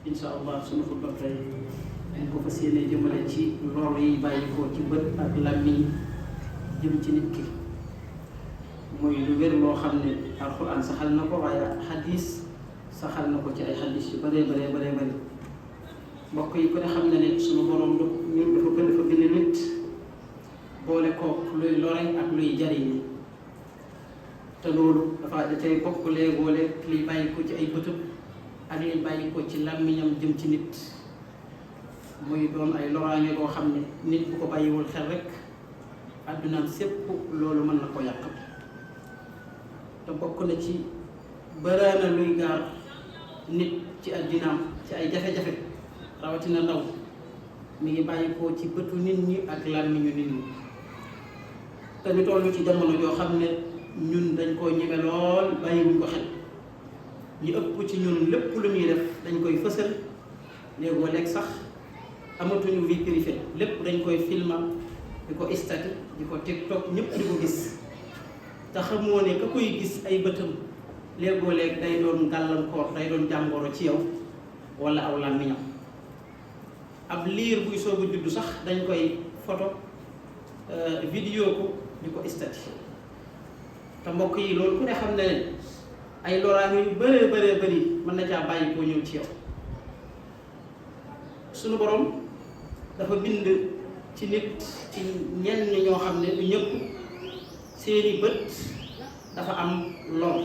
insha allah sunu xutba tey dañ ko fas yéene jëmale ci lor yi bàyyi ko ci bët ak làmmiñ jëm ci nit ki muy lu wér loo xam ne alxuraan saxal na ko waaye xadis saxal na ko ci ay xadis yu bëree bëri mbokk yi ku ne xam ne ne sunu borom dafa bind nit boole ko luy lore ak luy jariñ te loolu dafa tey bokk léegoo-léeg liy bàyyi ko ci ay bëtëb ak liy bàyyi ko ci làmmiñam jëm ci nit muy doon ay loraange boo xam ne nit bu ko bàyyiwul xel rek addunaam sépp loolu mën na ko yàq te bokk na ci baraana luy gaar nit ci addinaam ci ay jafe-jafe rawatina ndaw mi ngi bàyyi ko ci bëtu nit ñi ak làmmiñu nit ñi te ñu toll ci jamono joo xam ne ñun dañ koo ñeme lool bàyyiwuñ ko xel ñu ëpp ci ñun lépp lu ñuy def dañ koy fësal léegoo léeg sax amatuñu vie privée lépp dañ koy filma di ko istati di ko tiktok ñëpp di ko gis te xamoo ne ka koy gis ay bëtam léegoo léeg day doon gàllankoor day doon jàngoro ci yow wala aw làmmiñam ab liir buy soog a juddu sax dañ koy photo vidéo ko di ko istati te mbokk yi loolu ku ne xam ne ne ay loraange yu bëree bëri mën na caa bàyyi koo ñëw ci yow sunu borom dafa bind ci nit ci ñenn ñoo xam ne du ñëpp seeni bët dafa am lor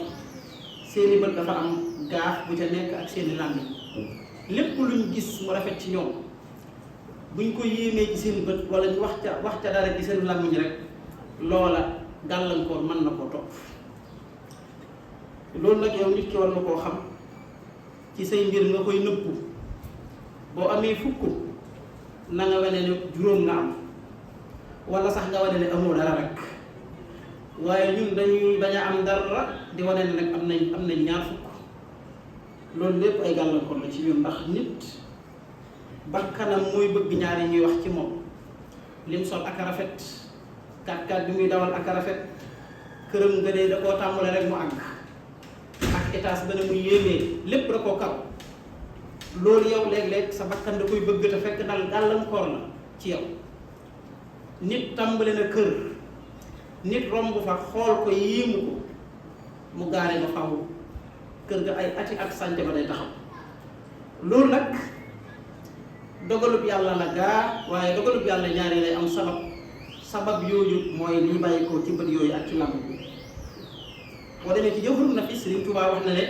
seeni bët dafa am gaaf bu ca nekk ak seeni làmmiñ lépp luñ gis mu rafet ci ñoom buñ ko yéemee ci seen bët wala ñu wax ca dara ci seen làmmiñ rek loola gàllankoor mën na koo topp loolu nag yow nit ki war na koo xam ci say mbir nga koy nëbbu boo amee fukk na nga wane ne juróom nga am wala sax nga wane ne amoo dara rek waaye ñun dañuy bañ a am dara di wane ne nag am nañ ñaar fukk loolu lépp ay gàllankoor la ci ñun ndax nit bakkanam mooy bëgg ñaar yi ñuy wax ci moom lim sol ak rafet kat bi muy dawal ak rafet këram nga dee da koo tàmbale rek mu àgg ak étage ba ne muy yéemee lépp da koo kaw loolu yow léeg-léeg sa bakkan da koy bëgg te fekk dal gàllankoor la ci yow nit tàmbale na kër nit romb fa xool ko yéemu ko mu gaare ba faw kër ga ay ati ak sànc ba day taxaw loolu nag dogalub yàlla la gaa waaye dogalub yàlla ñaari lay am sabab yooyu mooy liy bàyyi ko ci bët yooyu ak ci làmb bi boo demee ci Jawharun Nafis Sëriñ Tuubaa wax na ne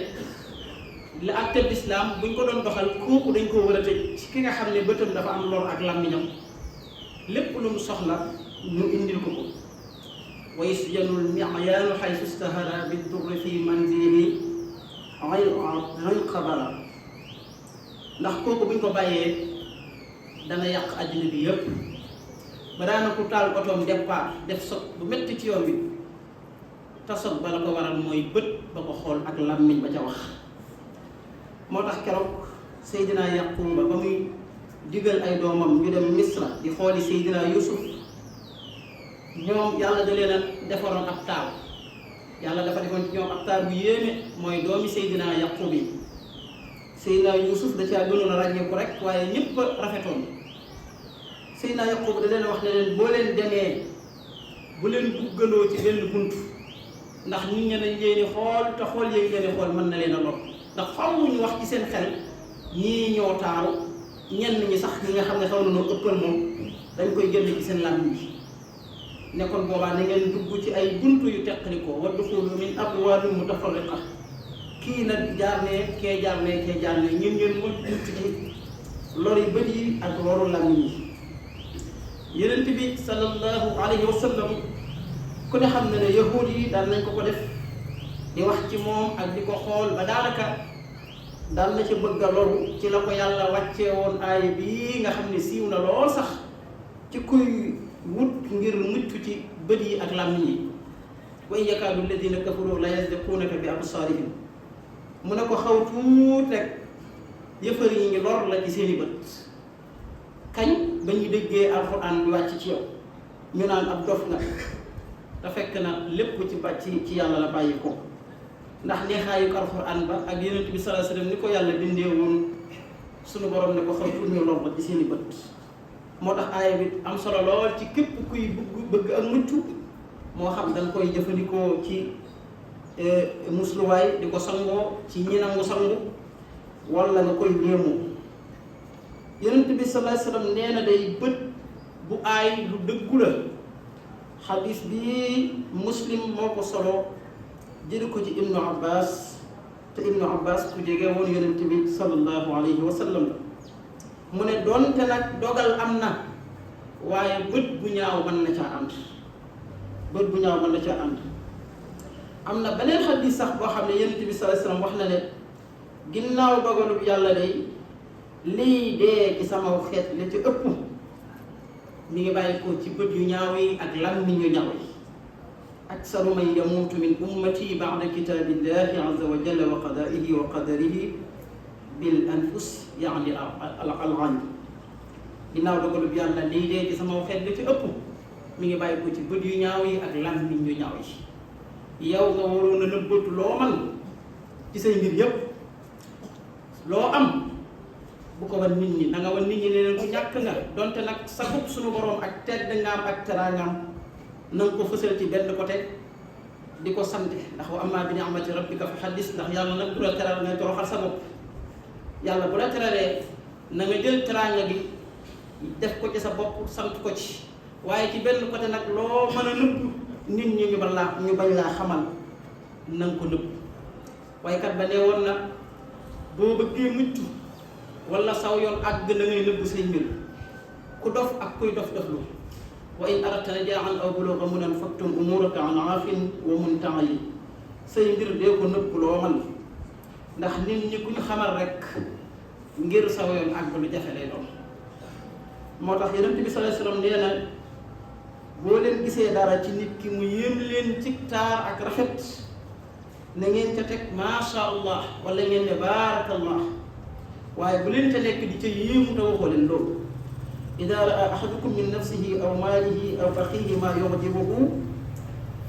la àtteb lislaam buñ ko doon doxal kooku dañ koo war a tëj ci ki nga xam ne bëtam dafa am lor ak làmmiñam lépp lu mu soxla ñu indil ko wa yusjanul mi'yaanu haysu istahara bid-durri fi manzilihi ghayra qabara ndax kooku buñ ko bàyyee dana yàq àddina bi yëpp ba daana ku taal otoom départ def sot bu metti ci yoon bi te sot ba la ko waral mooy bët ba ko xool ak làmmiñ ba ca wax moo tax keroog Seydina Yaquba ba muy digal ay doomam ñu dem Misra di xooli Seydina Yusuf ñoom yàlla da leen a defaroon ab taal yàlla dafa defoon ci ñoom ab taal bu yéeme mooy doomi Seydina Yaqub yi Seydina Yusuf da caa gënoon a ràññeeku rek waaye ñëpp rafetoon Seydina Yaqub da leen wax ne leen boo leen demee bu leen duggandoo ci benn bunt ndax nit ñi dañ leen di xool te xool yéegi leen di xool mën na leen a lor ndax faaw ñu wax ci seen xel ñii ñoo taaru ñenn ñi sax ñi nga xam ne xaw na noo ëppal moom dañ koy génn ci seen làmmiñ bi nekkoon boobaa na ngeen dugg ci ay buntu yu teqalikoo wa duxulu min abwaabin mutafarriqa kii nag jaar ne kee jaar ne kee jaar ne ñun ngeen mën ci lori bët yi ak loru làmmiñ yi Yonent bi sallallahu alayhi wa sallam ku ne xam ne ne yahuud yi daan nañ ko def di wax ci moom ak di ko xool ba daanaka daan na ci bëgg a loru ci la ko yàlla wàccee woon aaya bii nga xam ne siiw na lool sax ci kuy wut ngir mucc ci bët yi ak làmmiñ yi wa in yakaadu alladina kafaru la yasbiquunaka bi absaarihim mu ne ko xaw tuut rek yëfar yi ngi lor la ci seeni bët kañ ba ñu déggee alxuraan bi wàcc ci yow ñu naan ab dof nga te fekk na lépp ci yàlla la bàyyi ko ndax neexaayu alxuraan ba ak Yonent bi sallallahu alayhi wasallam ni ko yàlla bindee woon sunu borom ne ko xam pour ñu lor ci seeni bët moo tax aaya bi am solo lool ci képp kuy bëgg ak mucc moo xam dañ koy jëfandikoo ci musluwaay di ko sangoo ci ñi nangu sangu wala nga koy léemu. Yonent bi sallallahu alayhi wasallam nee na day bët bu aay lu dëggu la. xadis bi Muslim moo ko solo jëli ko ci Ibnu Abbas te Ibnu Abbas ku jege woon Yonent bi sallallahu alayhi wa sallam mu ne doonte nag dogal am na waaye bët bu ñaaw mën na caa ànd bët bu ñaaw mën na caa ànd. am na beneen xadis sax boo xam ne Yonent bi sallallahu alayhi wasallam wax na ne ginnaaw dogalub yàlla day lii dee ci sama xeet la ci ëpp mi ngi bàyyi ko ci bët yu ñaaw yi ak làmmiñ yu ñaaw yi. aksaru man yamuutu min ummati ba'da kitaabillahi azza wa jalla wa qadaa'ihi wa qadarihi bil anfus yaani al-ayn. ginnaaw dogalub yàlla lii dee ci sama xeet la ci ëpp mi ngi bàyyi ko ci bët yu ñaaw yi ak làmmiñ yu ñaaw yi. yow nga waroon a nëbbatu loo man ci say mbir yépp loo am bu ko wan nit ñi na nga wan nit ñi ne leen ku ñàkk nga donte nag sa bopp suñu borom ak tedd ngaam ak teraangaam na nga ko fësal ci benn côté di ko sant ndax wa amma bi ni'mati rabbika fa haddis ndax yàlla nag du la teral ngay toroxal sa bopp. yàlla bu la teralee na nga jël teraanga gi def ko ci sa bopp sant ko ci waaye ci benn côté nag loo mën a nëbb nit ñi ñu bañ laa xamal na nga ko nëbb. waaye kat ba nee woon na boo bëggee mucc wala saw yoon àgg na ngay nëbb say mbir ku dof ak kuy dof doflu. wa in aradta najaahan aw bulugha munan faktum umuraka an aafin wa muntaali. say mbir dee ko nëbb loo man ndax nit ñi ku ñu xamal rek ngir saw yoon àgg lu jafe lay doon. moo tax Yonent bi sallallahu alayhi wasallam nee na boo leen gisee dara ci nit ki mu yéem leen ci taar ak rafet na ngeen ca teg macha allah wala ngeen ne baarakallah waaye bu leen ca nekk di ca yéemu te waxoo leen loolu. idaa raa ahadukum min nafsihi aw maalihi aw axiihi maa yu'jibuhu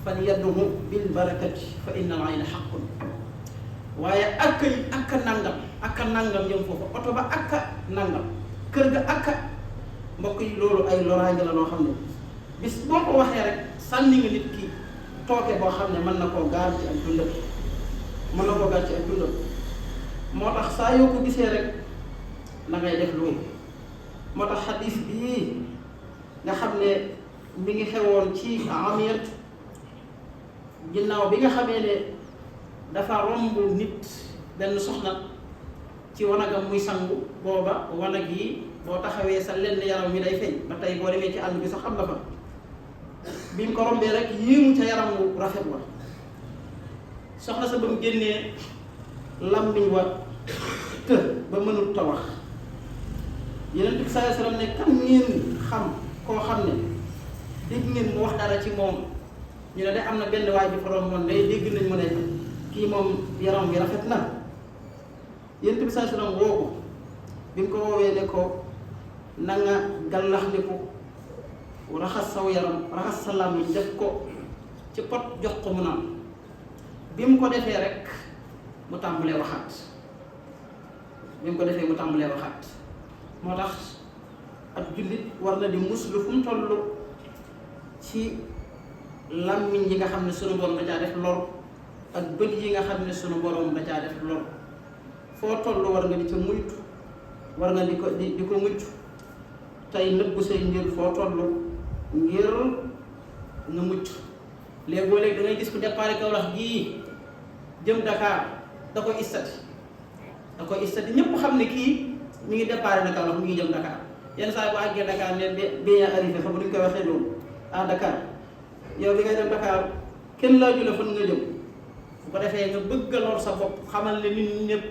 falyad'u bil barakati fa inna al-ayna haqqun. waaye akka nangam yëm foofu oto ba akka nangam kër ga akka mbokk yi loolu ay loraange la loo xam ne bis boo ko waxee rek sànni nga nit ki tooke boo xam ne mën na koo gaar ci ak dundam moo tax saa yoo ko gisee rek na ngay def loolu. moo tax xadis bii nga xam ne mi ngi xewoon ci Amir ginnaaw bi nga xamee ne dafa romb nit benn soxna ci wanagam muy sangu booba wanag yi boo taxawee sa lenn yaram mi day feeñ ba tey boo demee ci àll bi sax xam nga fa bi mu ko rombee rek yéemu ca yaram wu rafet wa soxna sa ba mu génnee lammiñ wa të ba mënul ta wax. Yonent bi sallallahu alayhi wasallam ne kan ngeen xam koo xam ne dégg ngeen mu wax dara ci moom ñu ne de am na benn waay bi fa romboon day dégg nañ mu ne kii moom yaram bi rafet na. Yonent bi sallallahu alayhi wasallam woo ko bi mu ko woowee ne ko na nga gallaxndiku raxas saw yaram raxas sa làmmiñ def ko ci pot jox ko mu naan bi mu ko defee rek mu tàmbalee waxaat moo tax ab jullit war na di muslu fu mu toll ci làmmiñ yi nga xam ne sunu borom da caa def lor ak bët yi nga xam ne sunu borom da caa def lor foo toll war nga di ca muytu war nga di ko mucc tey nëbbu say mbir foo toll ngir nga mucc. léegoo-léeg da ngay gis ku départ Kaolack gii jëm Dakar da koy istati ñëpp xam ne kii mi ngi départ na Kaolack mi ngi jëm Dakar yenn saa yi bu àggee Dakar ne bien arrivé xam nga duñ koy waxee loolu à Dakar yow bi ngay dem Dakar kenn laaju la fan nga jëm bu ko defee nga bëgg a lor sa bopp xamal ne nit ñëpp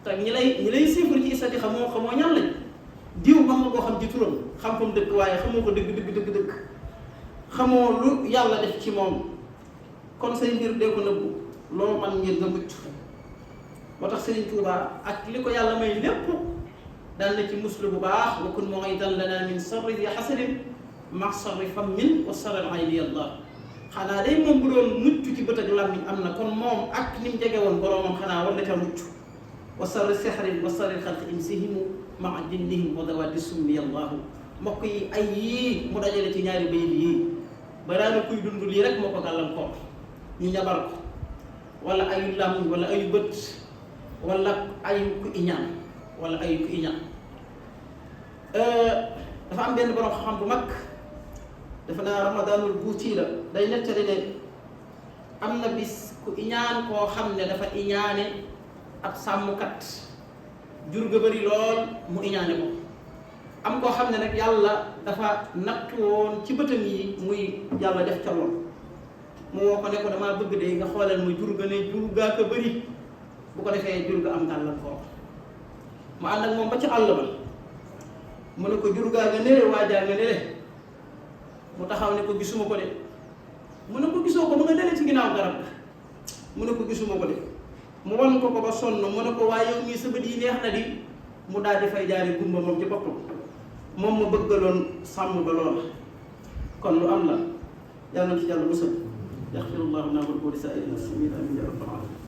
te ñi lay siifar ci istati xamoo ñan lañ diw ba nga koo xam ci turam xam fa mu dëkk waaye xamoo ko dëgg xamoo lu yàlla def ci moom kon say mbir dee ko nëbbu loo man ngir nga mucc. moo tax Sëriñ Tuubaa ak li ko yàlla may lépp daan na ci muslu bu baax wa kun mu'idan lana min sarri di hasadin ma sarri fammin wa sarri ayni yàlla. xanaa day moom bu doon mucc ci bët ak làmmiñ am na kon moom ak ni mu jege woon boroomam xanaa war na ca mucc wa sarri sihrin wa sarri xalqi insihimu maa jinnihim wa dawaati summi allahu mbokk yi ay yii mu dajale ci ñaari bayit yii baraana kuy dund lii rek moo ko gàllankoor ñu njabar ko wala ayu làmmiñ wala ayu bët wala ayu ku iñaan wala ayu ku iñaan dafa am benn borom xam bu mag dafa naa Ramadaanul Buuti la day nettali ne am na bis ku iñaan koo xam ne dafa iñaane ab sàmmkat jur ga bëri lool mu iñaane ko am koo xam ne nag yàlla dafa natt woon ci bëtam yi muy yàlla def ca lool mu woo ko ne ko damaa bëgg de nga xoolal ma jur ga ne jur gaa ko bëri bu ko defee jur ga am gàllankoor mu ànd ak moom ba ci àll ba mu ne ko jur gaa nga nele waajaa nga nele mu taxaw ne ko gisuma ko de mu ne ko gisoo ko mu nga nele ci ginnaaw garab mu ne ko gisuma ko de mu wan ko ba sonn mu ne ko waaye yow mii sa bët yi neex na di mu daal di fay jaari gumba moom ci boppam moom ma bëggaloon sàmm ba loola kon lu am la yàlla na ci yàlla musal yaxfirullahu lana wa lakum wa li saa'iril muslimiin amiin ya rabbal aalamiin